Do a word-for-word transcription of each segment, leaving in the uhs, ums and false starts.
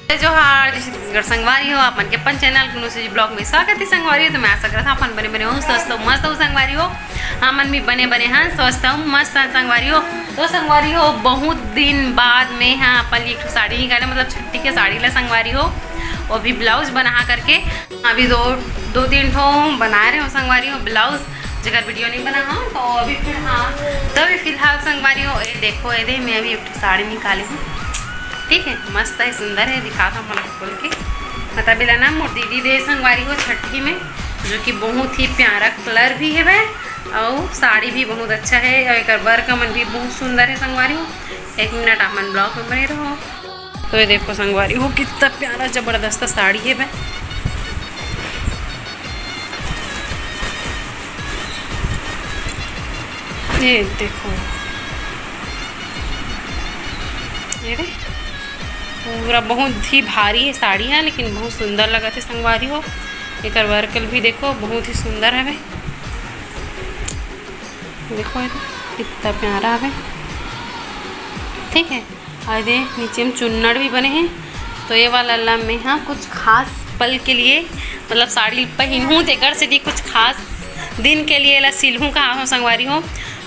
जय जोहार, जय छत्तीसगढ़ संगवारी हो, आप मन के अपन चैनल कुनू सी ब्लॉग में स्वागत है संगवारी हो। तो मैं आशा करता हूँ अपन बने बने हो, स्वस्थ हो, मस्त हो संगवारी हो। हमन भी बने बने हन, स्वस्थ हो, मस्त हन संगवारी हो। तो संगवारी हो, बहुत दिन बाद में हाँ अपन लिए एक ठो साड़ी निकाले, मतलब छट्ठी के साड़ी ला संगवारी हो, वो भी ब्लाउज बना करके। अभी दो दो तीन ठो बना रहे हो संगवारी हो ब्लाउज, जेकर वीडियो नहीं बना हो तो अभी फिर हाँ। तो अभी फिलहाल संगवारी हो, ये देखो, ये दे मैं अभी एक ठो साड़ी निकाली हूँ। ठीक है, मस्त है, सुंदर है, दिखा था मन खोल के। मतलब इला ना मोर दीदी दे संगवारी हो छट्ठी में, जो कि बहुत ही प्यारा कलर भी है वह, और साड़ी भी बहुत अच्छा है, और एकर वर्क मन भी बहुत सुंदर है संगवारी हो। एक मिनट आप मन ब्लॉग में बने रहो। तो ये देखो संगवारी हो, कितना प्यारा जबरदस्त साड़ी है बे। ये देखो, ये रे, पूरा बहुत ही भारी है साड़ी है, लेकिन बहुत सुंदर लगत है संगवारी हो। एकर वर्क भी देखो, बहुत ही सुंदर है बे। देखो ये, कितना प्यारा है, ठीक है। और ये नीचे में चुन्नड़ भी बने हैं। तो ये वाला ला मैं हाँ कुछ खास पल के लिए, मतलब साड़ी पहनहूँ, तेकर से भी कुछ खास दिन के लिए ला सिलहूँ कहा हो संगवारी हो।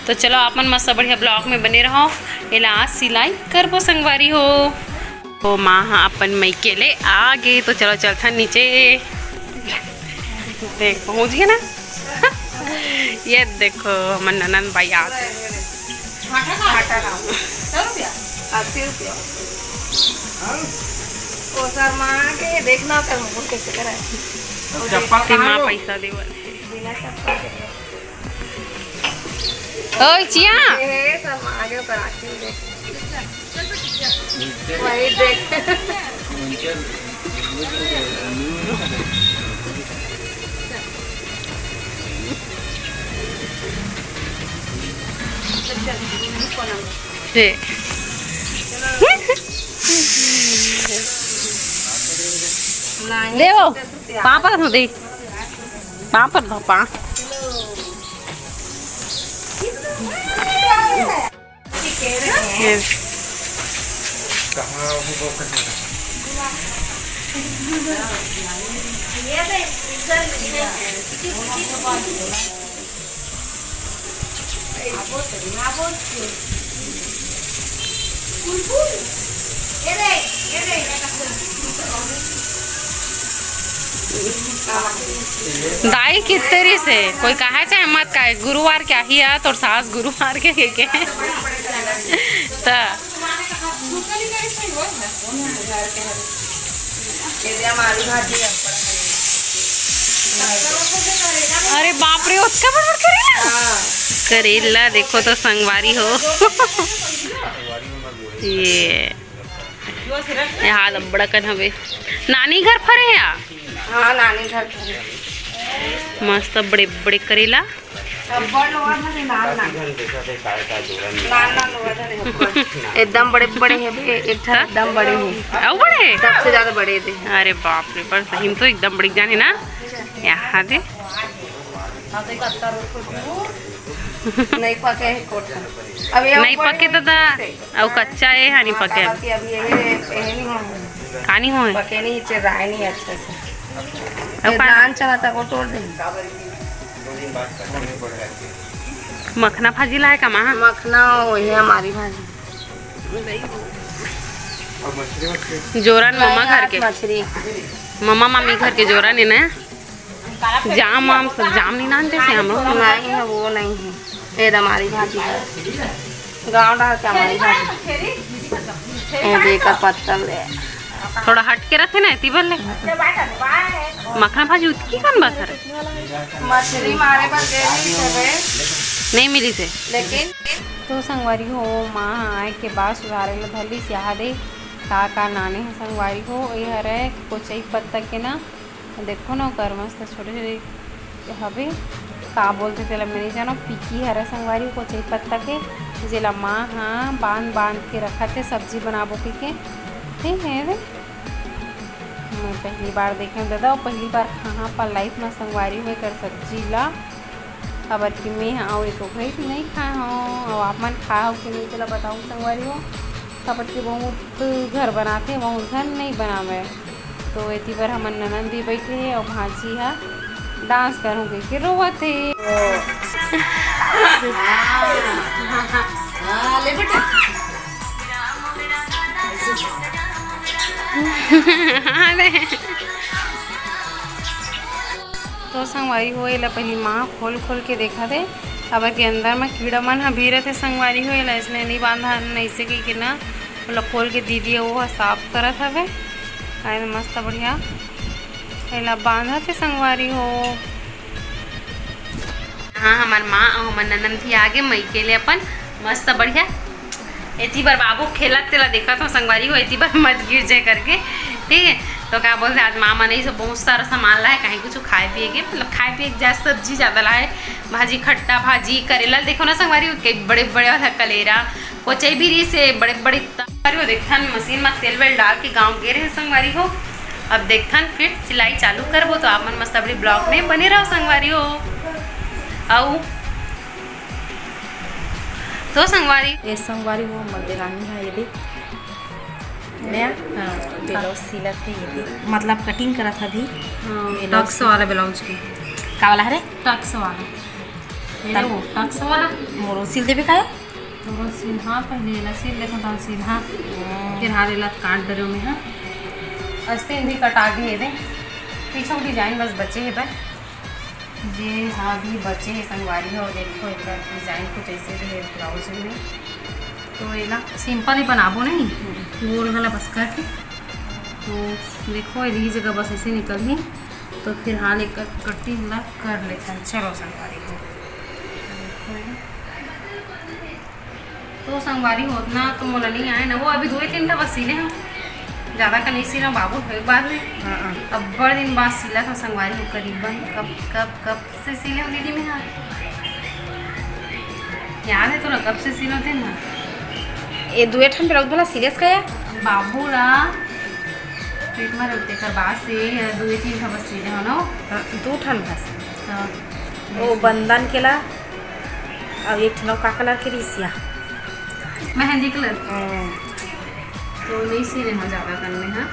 तो चलो आप मन मस्त बढ़िया ब्लॉग में बने रहो। एला आज सिलाई करबो संगवारी हो। तो माँ हाँ अपन मइके ले आ गे, तो चलो चलथन नीचे। देख पहुँच गए ना। ये देखो हमर ननद बाई आत। आटा ना, सौ रुपया, अस्सी रुपया। वो शर्मा के देखना कर मुकुल कैसे करे। चप्पल तेमा कहाँ लो? पैसा देवल है। बिना चप्पल के। ओए चिया। ए, शर्मा आगे ओकर आँखी में देख। वही देख। हे। देवो, पापा तो दे। पापा तो पा। ये। दाई कितरी से कोई कहा चाहे मत कहे, गुरुवार के आही है तोर सास गुरुवार के, के, के। त अरे बाप रे, ओतका बड़ बड़ करेला। हाँ। करेला देखो तो संगवारी हो। ये यहाँ लंबड़ा कन हवे। नानी घर फरे या? हाँ, नानी घर फरे। मस्त बड़े बड़े करेला। अब्बड़ लोहा धरे, लाल लाल। लाल लाल लोहा धरे अब्बड़। एकदम बड़े बड़े हे बे, एक ठन एकदम बड़े हे। अउ बड़े? सबसे ज्यादा बड़े दे। अरे बाप रे, पर सही में तो एकदम बड़े जाने ना। यहाँ दे। नहीं पके हे कोठा। अब ये नहीं ऊपर पके तो दा, अउ कच्चा ये हा नहीं पके। बाकी अभी ये, ये नहीं होए। का नहीं होए? पके नहीं, चिर्राए नहीं अच्छे से। अब ये का? धान चना तक वो तोड़ दे। मखना भाजी लाए का माँ? मखना वही हमारी भाजी। जोरन मम्मा घर के। मछली। मम्मा मामी घर के जोरन है ना। जाम वाम सब जाम नहीं नानते से हम लोग। नहीं है, वो नहीं है। ये हमारी भाजी है। गाँव डाल के हमारी भाजी। ये देखा पत्तल ले। थोड़ा हट के रखे ना, एती भर ले। मखना भाजी उतकी कन बा सर? मछली मारे बर गए नहीं थे बे। नहीं मिली से। लेकिन तो संगवारी हो, माँ आए के बाद सुधारे ला धरली सियाह दे। का का नाने है संगवारी हो, ये हरे कोचई पत्ता के ना, देखो ना ओकर मस्त छोटे छोटे हवे, का बोलथे तेला मैं नहीं जानो, पीकी हरे संगवारी हो कोचई पत्ता के, जेला माँ हाँ बांध बांध के रखत हे सब्जी बनाबो कहिके। ठीक है रे, मैं पहली बार देखे हूँ दादा, और पहली बार खाहा अपन लाइफ में संगवारी हो एकर सब्जी ला। काबर कि मैं हाँ अउ एको घड़ी नहीं खाए हूँ, और आप मन खाए हो कि नहीं तेला बताऊँ संगवारी हो। काबर के बहुत घर बनाथे, बहुत घर नहीं बनावे। तो एती बर हमन ननद भी बैठे हे अउ भांची हा डांस करहूं कहिके रोवत हे। हाँ, ले बेटा। अरे। तो संगवारी हो, एला पहिली माँ खोल खोल के देखत हे, काबर के अंदर म कीड़ा मन ह भी रथे संगवारी हो। एला अइसने नइ बांधन, अइसे कहिके ना, ओला खोल के दीदी ह वो ह साफ करत हवे। अरे मस्त बढ़िया एला बांधत हे संगवारी हो। हाँ, हमर माँ अउ हमर ननद भी आगे मइके ले अपन मस्त बढ़िया। एती बर बाबू खेलत तेला देखत हो संगवारी हो, एती बर मत गिर जाए करके, ठीक है। तो का बोलते, आज माँ मन ऐसे बहुत सारा सामान लाए, कहीं कुछ खाए पिए के, मतलब खाए पिए के जा, सब्जी ज्यादा लाए, भाजी, खट्टा भाजी, करेला, देखो ना संगवारी हो, कई बड़े बड़े वाला कलेरा, कोचई भी रही से बड़े बड़े। संगवारी हो, देखथन मशीन में तेल वेल डाल के गाँव गे रहे संगवारी हो। अब देखथन फिर सिलाई चालू करबो, तो आप मन मस्त अपने ब्लॉग में बने रहो संगवारी हो। अउ तो संगवारी, ये संगवारी हो, मोर देरानी है, ये देख। नया हाँ, ब्लाउज सिलत हे, ये देख। मतलब कटिंग करत हे अभी। हाँ, ये टक्स वाला ब्लाउज के। का वाला हरे? टक्स वाला। ये तब वो टक्स वाला। मोरो सिल देबे का? तोरो सिल, हाँ, पहले एला सिल लेथन, तब सिल, हाँ। हम्म। फिर हाल एला काट डरे में, हाँ। अस्तीन भी कटा गे हे दे। पीछे डिजाइन बस बचे हे बस। जे हा भी बचे हे संगवारी हो, देखो एकर डिजाइन कुछ ऐसे भी है ब्लाउज में। तो एला सिंपल ही बनाबो नहीं, गोल गला बस करके। तो देखो, यही जगह बस ऐसे निकल ही, तो फिलहाल एक कटिंग ला कर लेते हैं। चलो संगवारी हो, तो संगवारी हो, ओतना तो मोला नहीं आए ना, वो अभी दो ही तीन ठा बस सिले हूँ, ज्यादा का नहीं सिला बाबू, एक बार में। हाँ, हाँ। अब्बड़ दिन बाद सिला था संगवारी हो, करीबन कब कब कब से सिले हूँ दीदी मैं, हाँ, याद है तोला कब से सिलो थे ना? ये दुए ठन ब्लाउज वाला सिलेस का या? बाबू ला पेट में रहते कर बाद से ये दुए तीन ठा बस सिले हो ना? हाँ, दो ठन बस। तो ओ बंदन के ला, अब एक ठन का कलर के रिसिया? मेहंदी कलर। हम्म। तो नहीं सिले हो ज्यादा कन में, हाँ।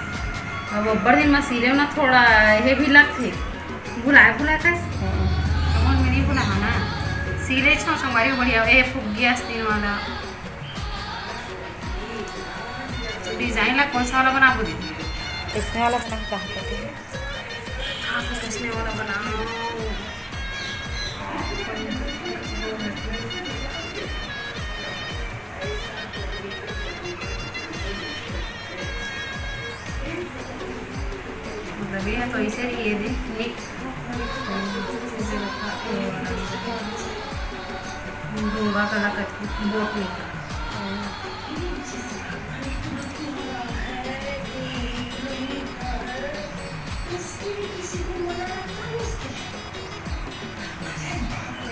अब अब्बड़ दिन में सिले हो ना, थोड़ा ये भी लगथे, भुलाए भुलाए कस। हम्म। अब मैं नहीं भुला ना, सिले छो संगवारी बढ़िया, ए फुग्गी आस्तीन वाला। तो डिजाइन ला कौन सा वाला बनाबो दीदी? इसने वाला बना के चाहते थे। हाँ, तो इसने वाला बनाओ। मतलब ये तो ऐसे ही ये दे, मिक्स। डोंगा कला करके बोट नहीं।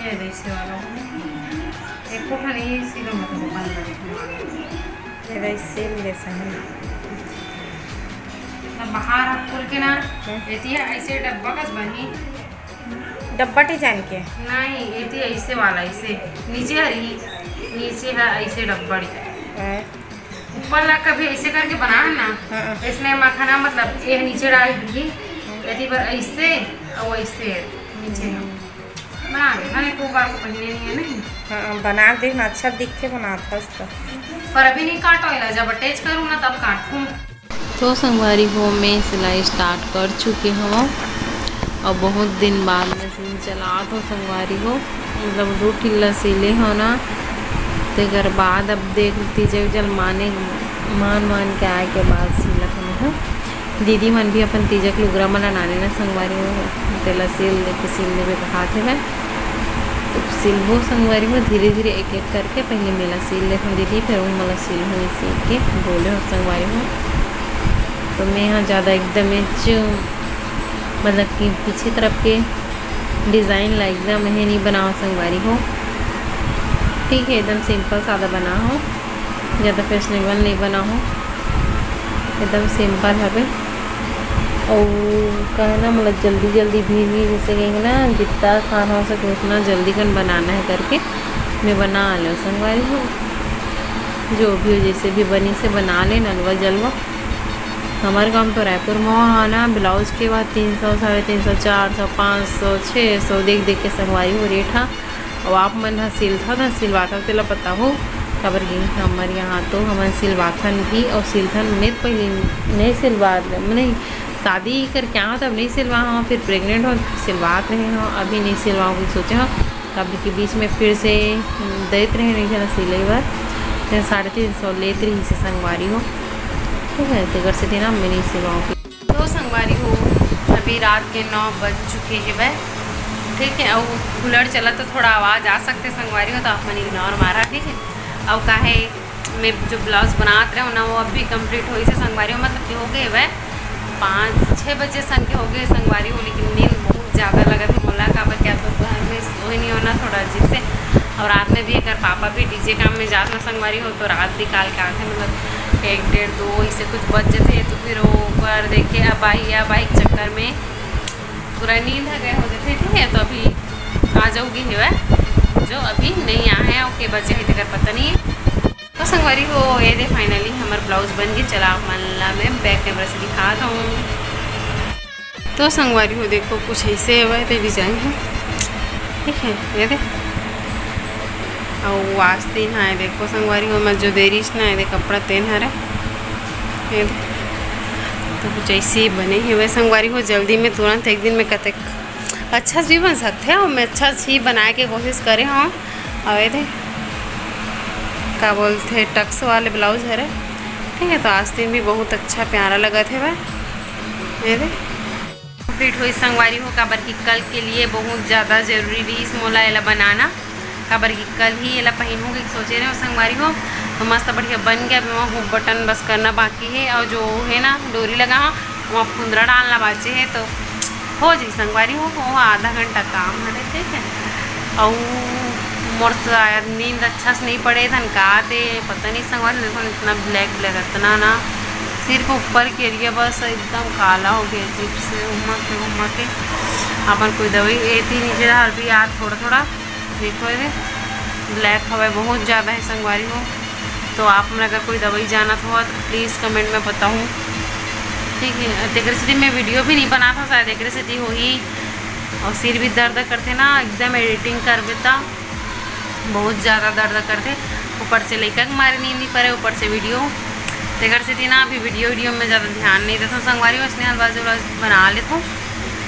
ये वैसे वाला है। एक ठो खाली ये सिलो मत दुकान पर। ये वैसे ले सही। ना बाहर आप खोल के ना, हम्म। एती है ऐसे डब्बा कस बनी। डब्बा डिजाइन के? नहीं, एती ऐसे वाला, ऐसे। नीचे है ये, नीचे है ऐसे डब्बा डिजाइन। हैं? ऊपर ला कभी ऐसे करके बना है ना, हाँ। इसने मखाना मतलब ये नीचे डाल दी, यदि पर ऐसे और ऐसे नीचे ना। बना दे, मैंने दो बार को पहने नहीं है नहीं। हाँ, बना दे ना, अच्छा दिखते बनात हस तो। पर अभी नहीं काटो है, जब अटैच करूँ ना तब काटूँ। तो संगवारी हो, मैं सिलाई स्टार्ट कर चुके हवं और बहुत दिन बाद मशीन चलात हो संगवारी हो, मतलब दू ठिल्ला सिले हो ना, तेकर बाद अब देख तीजा उजा ल माने मान मान के आए के बाद सिलत हवं। दीदी मन भी अपन तीजा के लुगरा मन ला नाने ना संगवारी हो, तेला सिल दे के सिल देबे कहात हेवय। तो सिलबो संगवारी हो, धीरे धीरे एक एक करके पहले मेला सिल लेथन दीदी, फिर उन मोला सिलहूँ इसी के बोले हो संगवारी हो। तो मैं यहाँ ज़्यादा एकदम च-, मतलब कि पीछे तरफ के डिज़ाइन ला एकदम हे नहीं बनाओ संगवारी हो, ठीक है, एकदम सिंपल सादा बना हो, ज़्यादा फैशनेबल नहीं बना हो, एकदम सिंपल हवे। और कहना मतलब जल्दी जल्दी भी, भी जैसे कहेंगे ना, जितना आसान हो सके उतना जल्दी कन बनाना है करके मैं बना लो संगवारी हो। जो भी हो, जैसे भी बनी से बना ले, नलवा जलवा। हमारे काम तो रायपुर में हो ना, ब्लाउज के बाद तीन सौ, साढ़े तीन सौ, चार सौ, पाँच सौ, छः सौ देख देख के संगवारी हो रेट हा। अउ आप मन ह सिलथा त सिलवाथा तेला पता हो, काबर कि हमर यहाँ तो हमन सिलवाथन भी, अउ सिलथन। मैं तो पहले नहीं सिलवात, नहीं, शादी करके आवा तब नहीं सिलवा हूँ, फिर प्रेग्नेंट हो सिलवात रहे हो, अभी नहीं सिलवाऊँ कि सोचे हो। काबर कि बीच में फिर से देत रहे नहीं जना सिलई बर, तेन साढ़े तीन सौ लेत रही से संगवारी हो, ठीक है, तेकर से ना मैं नहीं सिलवाऊँ। तो संगवारी हो, अभी रात के नौ बज चुके हेवय, ठीक है, अउ कूलर चला तो थोड़ा आवाज़ आ सकते संगवारी हो, तो आप मन इग्नोर मारा, ठीक है। अउ काहे मैं जो ब्लाउज बनात रहे हो ना, वो अभी कंप्लीट होई से संगवारी हो, मतलब कि हो गए हेवय पाँच छः बजे सन के हो गए संगवारी हो, लेकिन नींद बहुत ज़्यादा लगत है मोला, काबर क्या तो घर में सोए नहीं होना थोड़ा अजीब से। और रात में भी अगर पापा भी डीजे काम में जात ना संगवारी हो, तो रात भी काल के आते, मतलब एक डेढ़ दो इसे कुछ बज जाते, तो फिर वो ऊपर देखे अब आई, अब आई चक्कर में पूरा नींद आ गया हो जाते, ठीक है। तो अभी आ जाऊँगी हेवय, जो अभी नहीं आया है, ओके बजे है, तेकर पता नहीं है। तो संगवारी हो, ये दे finally हमर ब्लाउज बन के चला, आप मन ला मैं बैक कैमरा से दिखात हूँ। तो संगवारी हो, देखो कुछ ऐसे हेवय ते डिजाइन है, ठीक है, ये दे। अउ आस्तीन है, देखो संगवारी हो, मैं जो देरीस ना, ये दे कपड़ा तेन हरे, ये दे। तो कुछ ऐसे ही बने हेवय संगवारी हो, जल्दी में तुरंत एक दिन में कतेक अच्छा से भी बन सकथे, अउ मैं अच्छा से ही बनाए के कोशिश करे हूँ। अउ ये दे, का बोलथे, टक्स वाले ब्लाउज हरे, ठीक है। तो आस्तीन भी बहुत अच्छा प्यारा लगत हेवय, ये दे। कंप्लीट होई संगवारी हो, काबर कि कल के लिए बहुत ज़्यादा जरूरी रहीस मोला एला बनाना, काबर कि कल ही एला पहिनहूँ के सोचे रहे हो संगवारी हो। तो मस्त बढ़िया बन गया। अभी वहाँ हुक बटन बस करना बाकी है, और जो है ना डोरी लगा, हाँ, वहाँ फुंदरा डालना बाचे है, तो हो जाई संगवारी हो, वो आधा घंटा काम हरे, ठीक है। अउ मोर शायद नींद अच्छा से नहीं पड़े, धन का दे पता नहीं संगवारी, देखो इतना ब्लैक ब्लैक, इतना ना सिर के ऊपर के एरिया बस एकदम काला हो गया, अजीब से उमा के उमा के। अपन कोई दवाई एती नीचे डाल भी यार, थोड़ा थोड़ा देखो, ये ब्लैक हवा बहुत ज़्यादा है संगवारी हो। तो आप मन अगर कोई दवाई जानत हो तो प्लीज़ कमेंट में बताऊँ, ठीक है। तेकर सेती मैं वीडियो भी नहीं बनात हूँ, शायद एकरे सेती होही। और सिर भी दर्द करथे ना, एकदम एडिटिंग करबे त बहुत ज़्यादा दर्द करथे। ऊपर से लइका के मारे नींद नहीं परे, ऊपर से वीडियो, तेकर सेती ना अभी वीडियो वीडियो में ज़्यादा ध्यान नहीं देथों संगवारी हो। इसने हलवा जुलवा बना लेथों,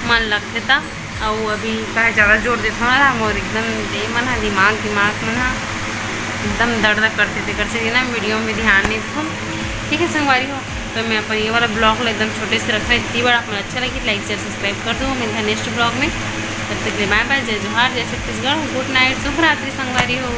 मन लगथे त। अउ अभी काहे ज़्यादा जोर देथों ना, मोर एकदम दे मन ह, दिमाग दिमाग मन ह एकदम दर्द करथे, तेकर सेती ना वीडियो में ध्यान नहीं देथों, ठीक है संगवारी हो। तो मैं अपन ये वाला ब्लॉग ला एकदम छोटे से रखना, इतनी बार आप मन अच्छा लगी लाइक शेयर सब्सक्राइब कर दो। मिलता है नेक्स्ट ब्लॉग में, तब तक के लिए बाय बाय, जय जोहार, जय छत्तीसगढ़, गुड नाइट, शुभ रात्रि संगवारी हो।